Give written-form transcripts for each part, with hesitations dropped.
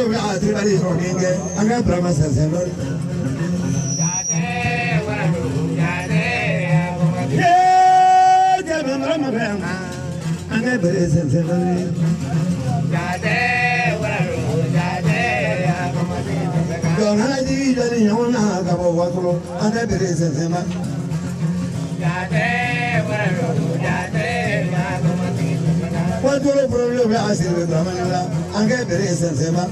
Problème a tribali sɔrɔ den kɛ an ka Burama sɛnsɛn dɔɔni. Jɛbɛ Burama bɛ yan an ka bere sɛnsɛn dɔɔni. Dɔnkala jigi jɔni ɲɔgɔn na ka bɔ Wasolo an ka bere sɛnsɛn ba. Wasolo problème bɛ a siri Burama la an ka bere sɛnsɛn ba.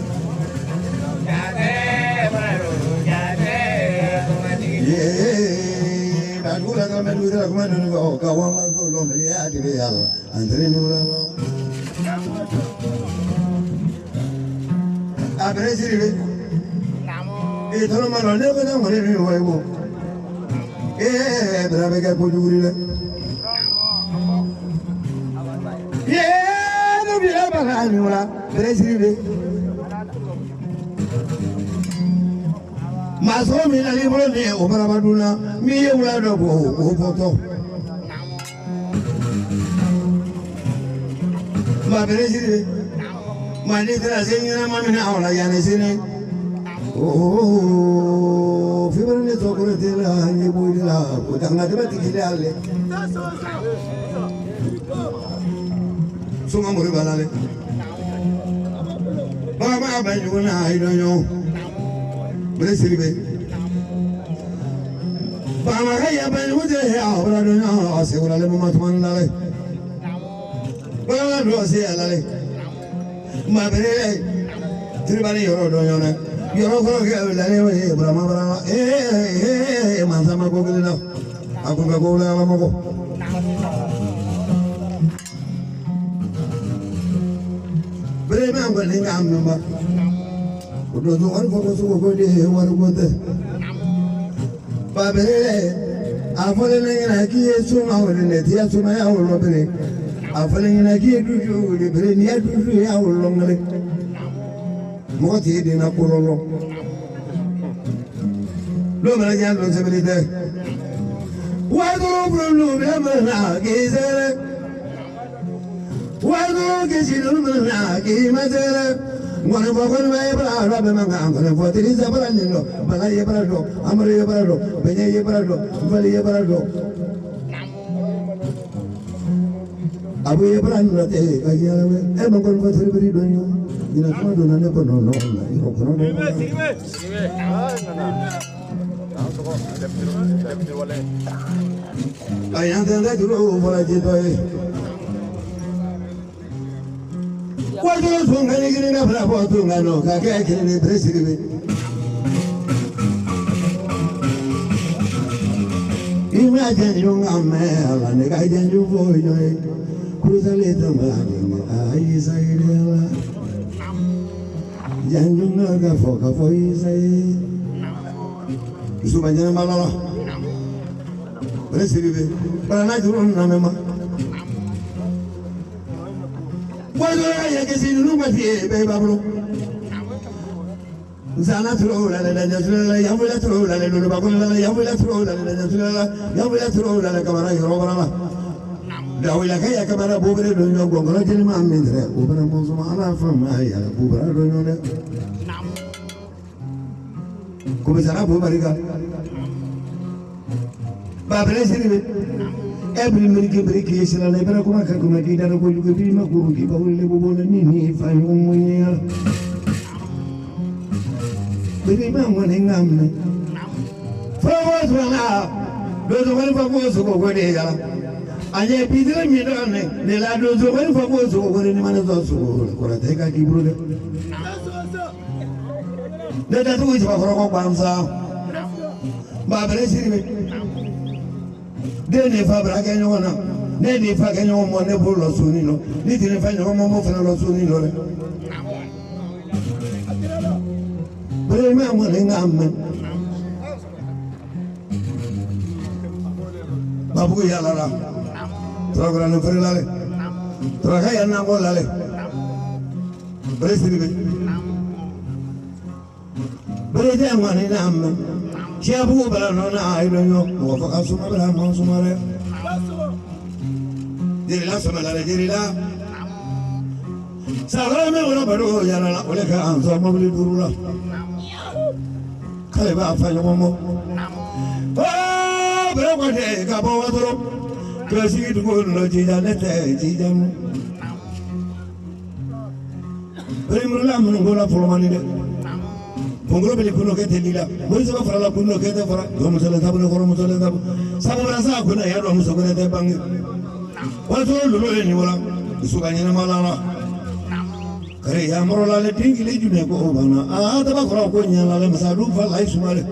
Maso min na i bolo ni o barabadu la min ye wula dɔ bɔ o bɔtɔ. Maa bere siri maa n'i taara se ɲɛnama minɛ aw la yanni sini. Ooo fibere ne tɔgɔ tɛ la ɲɛ b'o la o danga tɛ tigi de ale. Soma mori b'a la dɛ. Baba bɛ ɲɔgɔn na ayi dɔn ɲɔgɔn. Bere siri bɛ. Bama ka yaba ni wute ya obra do na asegura le mama tuma na le. Bama do se ala le. Ma bere tribali yoro do yona. Yoro ko ke la le we Burama Burama mansa ma ko gele na. Ako ka ko la ma ko. Bere ma ko ni ngam no ba. Odo do wari ko so ko de wari ko te. Babere afọlẹ na kí ye suma wòle ne tiya suma ya wòlɔ bere afọlẹ na kí ye dusu wòle bere ni ye dusu ya wòlɔ ŋele mɔgɔ ti ye den na kolɔlɔ n'o mana diya lɔn sɛbɛnni tɛ wàdúró bolo bɛ mana k'i sɛgɛrɛ wàdúró kisi lolu mana k'i ma sɛgɛrɛ. Ngɔnifɔ kɔnifɔ ye bara arɔ bɛ man kan ngɔnifɔ tiri sabara nin dɔ bala ye bara dɔ amadu ye bara dɔ bɛnɛ ye bara dɔ nfali ye bara dɔ abu ye bara nɔ tɛ ka diɲɛ wɛ e ma ngɔnifɔ tiri biri dɔn yo ɲinɛ kuma donna ne kɔnɔ nɔ la yɔrɔ kɔnɔ dɔ. A y'an tɛ n ka juru fɔra ji dɔ ye. Wajulu tunga ni kiri na fila bɔ tunga nɔ ka kɛ kiri ni bere siri bɛ. I ma jɛnju ka mɛn a la ne ka jɛnju foyi jɔ ye kurusalen tɛ ma ni a ye sa ye la jɛnju ka ka fɔ ka fɔ i sa ye. Dusuba ɲɛnama la la bere siri bɛ bala n'a juru nana ma. Wajulu ya kesi nunu ma fiye bɛɛ b'a bolo. Nzana turo la la la la yamula turo la la luluba la la yamula turo la la la la yamula turo la la kamara yoro bara la. Dawila kaya kamara bobere do nyo gongoro jeli ma mindre obara monzuma ala fama ya bobara do nyo ne. Komisara bo barika. Babere siribe. Every milky brick is a labor, kuma ki da ko yugo bi ma ko ki ba le bo le ni ni fa yo mo ya. Bi ma mo ne ngam ne. Fa wa so na do do fa ko so ko de ya. Anye bi de mi do ne ne la do so fa ko so ko ni ma ne so so ko ra te ka ki buru de. Ne da tu ba ko ko gbam sa. Ba bere siri be. Den ni fa bara kɛ ɲɔgɔn na ne ni fa kɛ ɲɔgɔn mɔ ne b'o lɔ soni lɔ ni tɛ fa ɲɔgɔn mɔ m'o fana lɔ soni lɔ dɛ. Bere ma mɔ ne k'a mɛn. Babugu yaala la turakura ni feere la dɛ turaka yan na kɔ la dɛ bere siri bɛ bere tɛ mɔ ne k'a mɛn. Siabu bala nona ayi dɔn ɲɔ mɔgɔ fɔ ka suma bala mɔ suma dɛ. Jerila sɔmɛ la dɛ jerila. Sakɔrɔ min wolo baro yala la o le ka an sɔrɔ mobili duuru la. K'ale b'a fa ɲɔgɔn mɔ. Ɔɔ bɛrɛ kɔni ka bɔ watoro. Kɛlɛsigi dugu nɔ jija ne tɛ jija mu. Berimurula minnu ko la fɔlɔmani dɛ. Kongolo bɛ kuno kɛ teli la. Mori saba farala kuno kɛ tɛ fara. Jɔnmuso sabu kɔrɔmuso sabu. Sabu wɛrɛ sa kunna ya dɔn muso wɛrɛ tɛ bange. Watoro lolo ye nin wala. Dusu ka ɲɛnama la la. Kare ya mɔrɔ la le den kelen jumɛn ko o banna. Aa daba kɔrɔ ko ɲɛna le masadu fa la i sumale.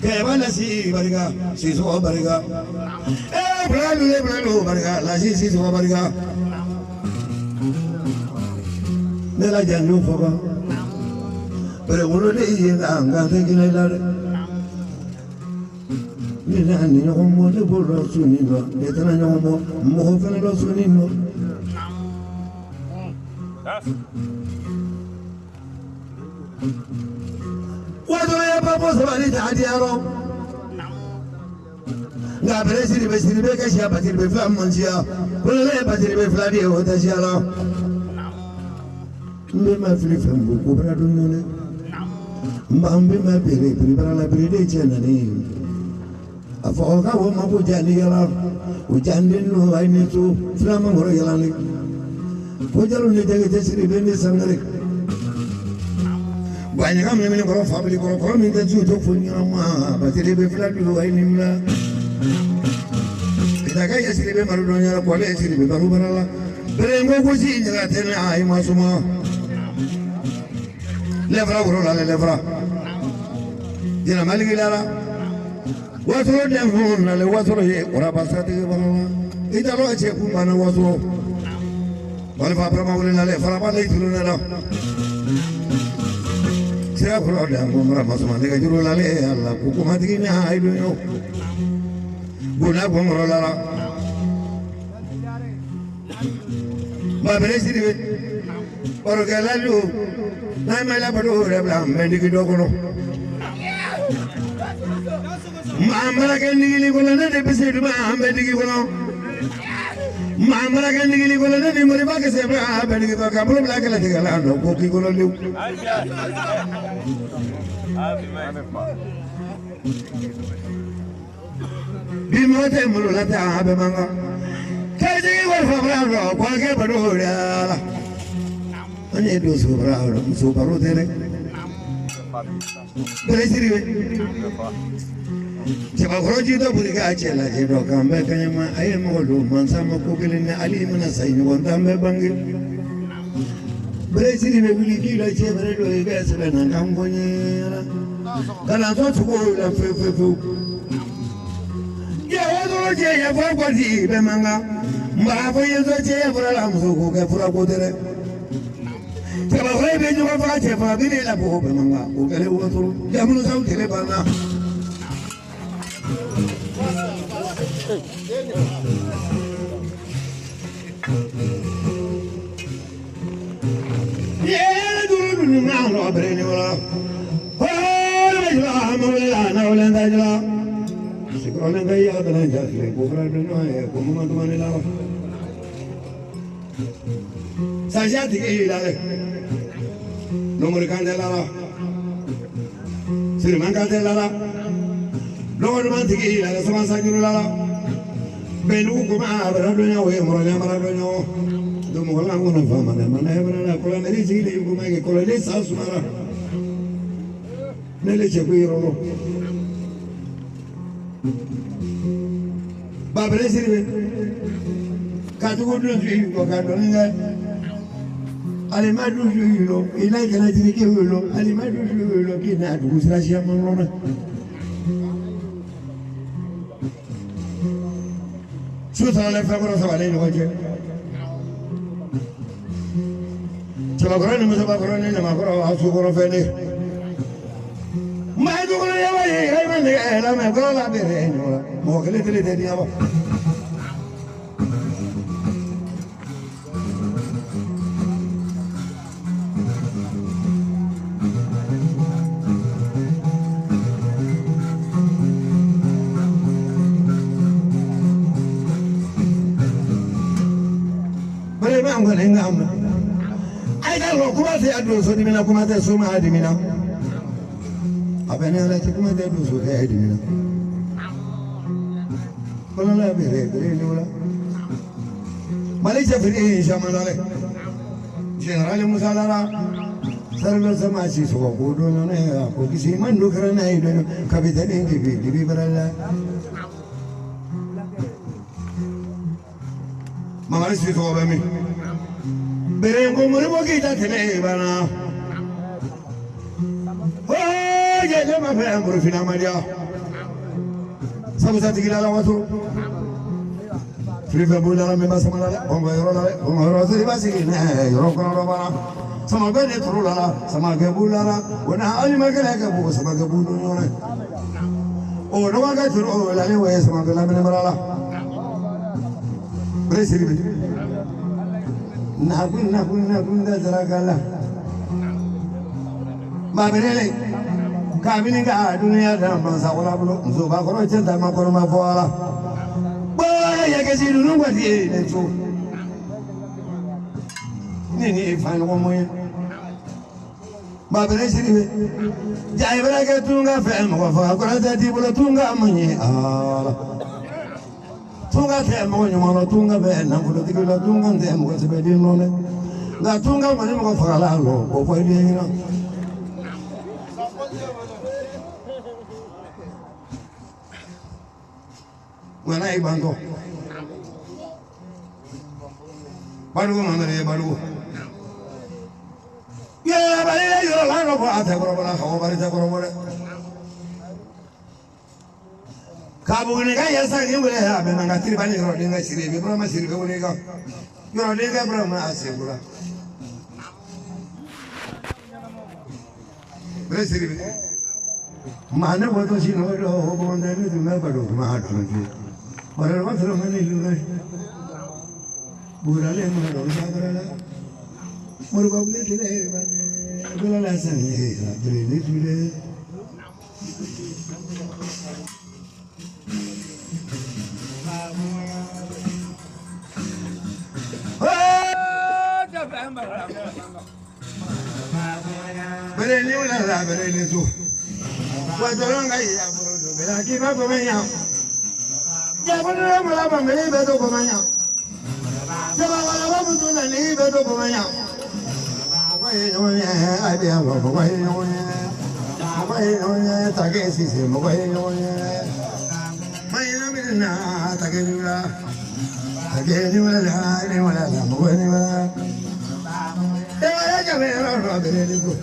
Kɛba lasi barika siso barika. Ee bulalu le bulalu barika lasi siso barika. Ne la janju fɔ kan. Bere wolo de ye nka nka tɛ kelen la dɛ. Ne n'a ni ɲɔgɔn bɔ ne b'o dɔn su ni dɔn ne tɛna ɲɔgɔn bɔ mɔgɔ fɛnɛ dɔn su ni dɔn. Watoro ye papo saba ni ta di yɔrɔ. Nka bere siribe siribe ka siya basiribe fila man siya. Kolonɛ ye basiribe fila de ye o tɛ siya la. N bɛ ma fili fɛn bɔ ko bara dun ɲɔgɔn dɛ. N ba n bɛ ma bere bere bara la bere de cɛ nani. A fɔ k'a fɔ ma ko jandi yala. O jandi ninnu a ye ne to filaman kɔrɔ yala ne. Ko jalo ni jage tɛ siribe ni sangare. Wa ɲaga minɛ kɔrɔ fabili kɔrɔ kɔrɔ min tɛ tu to fo ɲɛnama basiribe fila dun a ye nin bila. Kitaka ye siribe maro dɔn ɲɛna kɔle ye siribe maro bara la. Bere n ko ko si ɲaga tɛ ne a ye ma suma. Lɛfara woro la lɛfara. Jɛnɛ maliki la la. Wasoro den fún nale wasoro ye kɔrɔba satigi bara la. I t'a dɔn cɛ kun banna wasoro. Walifa barama wuli nale faraba le tulu ne la. Sira kɔrɔ dan ko mara masuma nɛgɛ juru la le ala ko kumatigi ni a ye don yo. Gona kɔngɔrɔ la la. Babere siribe. Barokɛla lu. N'a ma la baro yɛrɛ bila n bɛ digi dɔ kɔnɔ. Maa mana kɛ nigili kɔnɔ ne de bɛ se duma an bɛ digi kɔnɔ. Maa mana kɛ nigili kɔnɔ ne ni moriba kisɛ bɛ an bɛ digi kɔnɔ ka bolo bila kɛlɛtigɛ la nɔ ko k'i kɔnɔ lewu. Bi mɔgɔ tɛ malo la tɛ an bɛ man kan. Kɛlɛtigi wari fa bolo nɔ ko kɛ baro yɛrɛ la. An ye don so bara muso baro tɛ dɛ. Bere siribe. Cɛbakɔrɔ ji dɔ boli k'a cɛ lajɛ dɔ k'an bɛɛ kaɲama a ye mɔgɔ don mansa ma ko kelen ni hali mana sa ɲɔgɔn t'an bɛɛ bange. Bere siribe wuli k'i la cɛ bere dɔ i bɛ sɛbɛn na k'an fɔ ɲɛna. Kalanso cogo la fewu fewu fewu. Yɛ wotoro cɛ yafa kɔti bɛɛ man kan. N b'a fɔ ye so cɛ ya fura la muso ko kɛ fura ko tɛ dɛ. Cɛbakɔrɔ bɛ ɲɔgɔn faga cɛ faga bi ne la bɔgɔ bɛɛ man kan o kɛlen wotoro jamunusaw tile banna. Yɛlɛ duuru dunu n'a nɔ bere ni wala. Hɔrɔn bɛ jula mɔbili la nawlen tɛ jula. Sikɔrɔlen ka ya bɛlɛn jasile ko fura dun ɲɔgɔn ye ko mun ma dumuni la. Sasiya tigi y'i la dɛ. Lomori kan tɛ la la. Siriman kan tɛ la la. Lɔgɔduman tigi y'i la dɛ sama sanjuru la la. Bɛndugu kuma a bɛra dɔn ɲɔgɔn ye mɔrɔnya mara dɔn ɲɔgɔn. Donc mɔgɔ la kɔnɔ faama dɛ mana ye mana la kɔlɔnɛri sigilen kuma kɛ kɔlɔnlen sa sumara. Ne le cɛ ko yɔrɔ lɔ. Babere siribe. Ka tugu dun su yi kɔ ka dɔɔni kɛ. Alima dun su yi lɔ i n'a kana jiri kɛ yi lɔ alima dun su yi lɔ k'i n'a dugu sira siya man lɔ dɛ. Su saba fɛn kɔrɔ saba ni ɲɔgɔn cɛ. Cɛbakɔrɔ ni musobakɔrɔ ni ɲamakɔrɔ a su kɔrɔ fɛn de. Maa dugukolo yaba ye i ma nɛgɛ lamɛn kɔrɔ la bɛrɛ ɲɔgɔn la mɔgɔ kelen kelen tɛ diɲɛ bɔ. kɔni ka ma ayi ka lɔ kuma tɛ a donso dimina kuma tɛ soma dimina a bɛ ne ala cɛ kuma tɛ donso kɛ dimina kɔnɔla bere bere ni wala Mali cɛfini caman na dɛ général Musa Lara sarilo sama si sɔgɔ ko don ne ko kisi man do kɛra n'a ye don capitaine dibi dibi barala Mamari Sisoko bɛ min bere ko Modibo Keyita tɛmɛ banna oo jɛjɛ ma fɛ Burukina ma diya sabu satigi la waso firifɛn b'o la min b'a sama la dɛ bɔnbɔn yɔrɔ la dɛ bɔnbɔn yɔrɔ seri b'a sigi nɛ yɔrɔ kɔnɔ dɔ banna samakɛ de turu la samakɛ b'u la o na alimakɛ kɛ b'o samakɛ b'u dun ɲɔgɔn o dɔgɔkɛ turu o la ne wo ye samakɛ lamɛnni bara la bere siri bi nakun nakun nakun da zaraka la maberele kabini ka duniya da mansa wala bolo muso b'a kɔrɔ cɛ ta ma kɔrɔ ma fɔ a la bɔɔ yɛgɛsi ninnu kɔni ye ne to ne ni fa ɲɔgɔn mɔ ye mabere siri bi ja i bɛna kɛ tunga fɛ mɔgɔ faga kɔrɔ tɛ t'i bolo tunga man ɲi ala tunga tɛ mɔgɔ ɲuman la tunga bɛ nafolotigi la tunga tɛ mɔgɔ sɛbɛden nɔ dɛ nka tunga kɔni mɔgɔ fagala lɔ k'o fɔ i den ɲɛna. Nka n'a y'i bantɔ balugu mamadu ye balugu yɛlɛbali ye yɔrɔ la dɔ fɔ a tɛ kɔrɔbɔ la ka bɔ bari tɛ kɔrɔbɔ dɛ k'a buguni ka yasa k'i wele a bɛ na ka tiribali yɔrɔ den ka siri bi burama siri bɛ wele kan yɔrɔ den ka burama a sen la bere siri bi maa ne bɔtɔ si n'o dɔ o bɔn tɛ ne tun bɛ balo kuma dɔn ten wala ma sɔrɔ ma ne lu bɛ buralen ma dɔn sabara la moriba wuli tile bala la san ye bere ne tule. Bere ni wala la bere ni tu wajoronga ya borodo bela ki ba ko menya ya borodo mala ba mele be to ko menya ya ba wala ba mutu na ni be to ko menya ko ye yo ye ai be ba ko ye yo ye ko ye yo ye ta ke si si ko ye yo ye mai na mi na ta ke ni la ta ke ni wala la ni wala la mo ni wala e wala ja me ro ro bere ni ko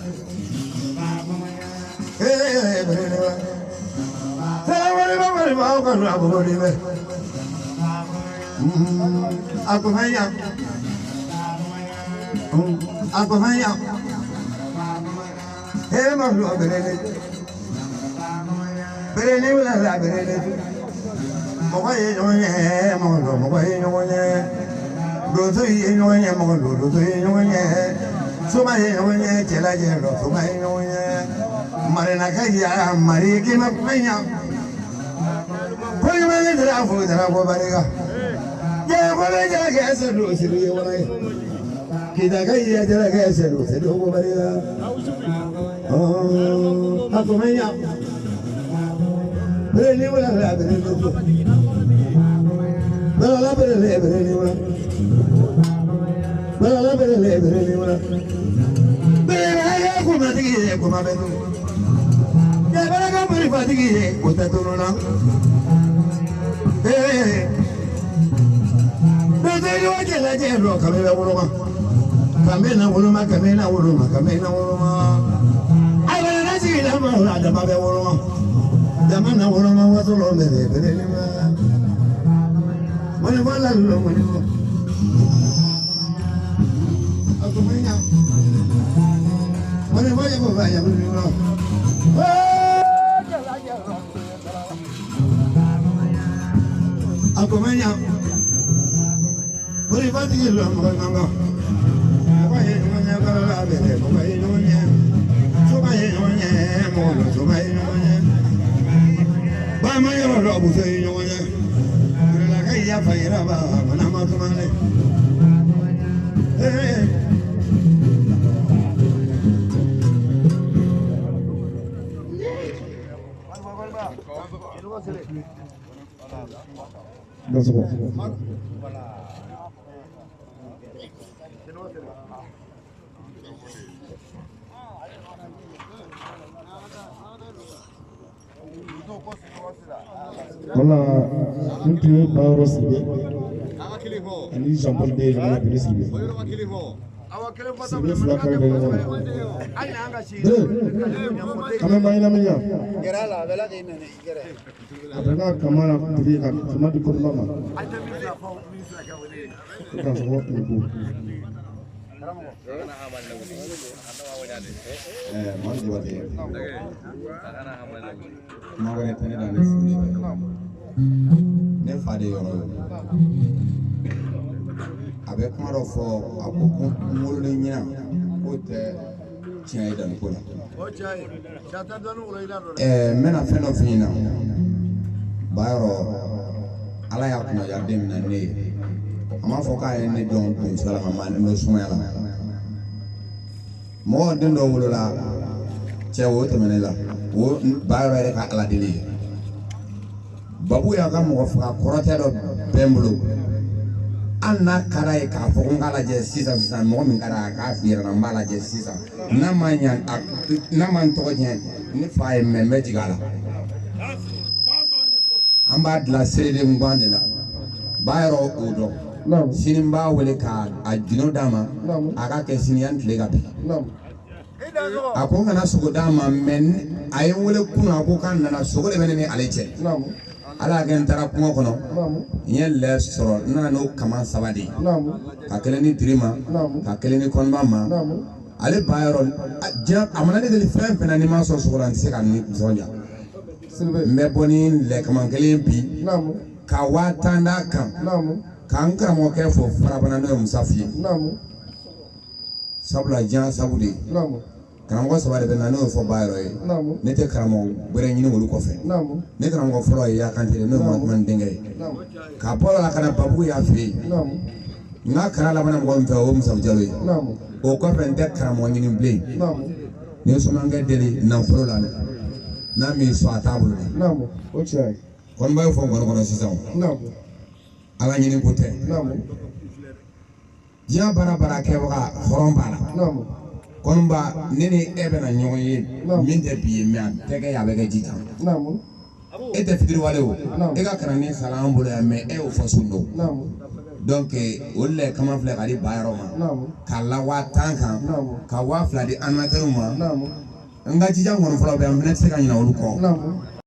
Marina kaya mari ki ma penya koi ma ne dara fo dara ko barega je ko le ja ke se do se ye wala ki da kaya jara ke se do se do ko barega oh ha ko menya bere ni wala la bere ni ko bala la bere le bere ni wala bala la bere le bere ni wala bere ya ko ma tigi ko ma be ya bara ka muri fatigi ko ta tono na eh do yo je la je ro ka me wolo ma ka me na wolo ma ka me na wolo ma ka me na wolo ma ay bara na si la ma la da ma be wolo ma da ma na wolo ma wa solo me de bere ni ma mo ni wala lo mo ni ako me nya mo ni wa ya ko va ya mo ni lo Akomenya, buri bati lo mo nganga. Mo ye mo nya ka la bere, mo ye mo nya. So ba ye mo nya mo lo so ba ye mo nya. Ba ma yo lo bu se yo nya. Buri la ka ya fa ira ba ma na ma to ma le. Voilà, n tun ye Bayɔrɔ Sidibe ani Jean Paul den ɲɔgɔn na Sidibe. Sidibe fila kari bɛ ɲɔgɔn na. Dre, an bɛ maɲina min yan. A bɛ ka kama na tigi ka kama di kɔnɔna ma. Ko k'a sɔrɔ tun ko. Madu Jabate, kuma wɛrɛ tɛ ne la ne foli tɛ. Ne fa de yɔrɔ ye. A bɛ kuma dɔ fɔ, a ko ko n wololen ɲɛna k'o tɛ tiɲɛ ye danniko la. N bɛna fɛn dɔ f'i ɲɛna. Bayɔrɔ, Ala y'a kunnaja den min na ne ye. A m'a fɔ k'a ye ne dɔn donsoya la, nka n bɛ sumaya la. Mɔgɔ den dɔ wolola cɛ o tɛmɛ ne la, o Bayɔrɔ yɛrɛ ka Ala deli ye. Babu y'a ka mɔgɔ faga kɔrɔtɛ dɔ bɛ n bolo. Hali n'a ka d'a ye k'a fɔ ko n k'a lajɛ sisan sisan, mɔgɔ min ka d'a ye a k'a f'i yɛrɛ la, n b'a lajɛ sisan. N'a ma ɲa, n'a ma n tɔgɔ tiɲɛ, ne fa ye mɛ n bɛ jigin a la. An b'a dilan seereden gan de la. Bayɔrɔ o dɔn. Sini n b'a wele k'a gindo d'a ma, a k'a kɛ sini yanni tile ka bin. A ko n kana sogo d'a ma, mɛ a ye n wele kunun, a ko k'a nana sogo de bɛ ne ni ale cɛ. Ala y'a kɛ n taara kungo kɔnɔ, n ye lɛ sɔrɔ, n nana n'o kaman saba de ye. Ka kelen di Diri ma, ka kelen di Kɔnba ma. Ale Bayɔrɔ, diɲɛ a mana ne deli fɛn fɛn na, n'i ma sɔn sogo la, n tɛ se ka nisɔndiya. N bɛ bɔ ni lɛ kaman kelen bi, ka 10,000 d'a kan, k'an karamɔgɔkɛ fo Farabana n'o ye Musa Fiye. Sabula diɲɛ sabu de ye. Karamɔgɔ saba de bɛ na, n'o ye fɔ Bayɔrɔ ye. Ne tɛ karamɔgɔ wɛrɛ ɲini olu kɔfɛ. Ne karamɔgɔ fɔlɔ ye Yakante ye, n'o ye Mahamani denkɛ ye. Ka bɔ a la ka na Babugu y'a fɛ yen. N ka kalan labanna mɔgɔ min fɛ, o ye Musa Jalo ye. O kɔfɛ n tɛ karamɔgɔ ɲini bilen. Ni ye somankɛ deli nafolo la dɛ, n'a m'i sɔn a t'a bolo dɛ. Kɔniba y'o fɔ nkɔni kɔnɔ sisan. Ala ɲini ko tɛ. Diɲɛ baara baara kɛbaga hɔrɔn b'a la. Kɔniba, ne ni e bɛna ɲɔgɔn ye min tɛ bi ye, mɛ a tɛ kɛ a bɛ kɛ ji kan. E tɛ fitiriwale o, e ka kalanden sara an bolo yan, mɛ e y'o fɔ sun don. Donc o lɛ kama filɛ ka di Bayɔrɔ ma, k'a la 10,000 kan, ka 2,000 di animateur ma. N ka jija nkɔni fɔlɔ bɛ yan, n fana tɛ se ka ɲinɛ olu kɔ.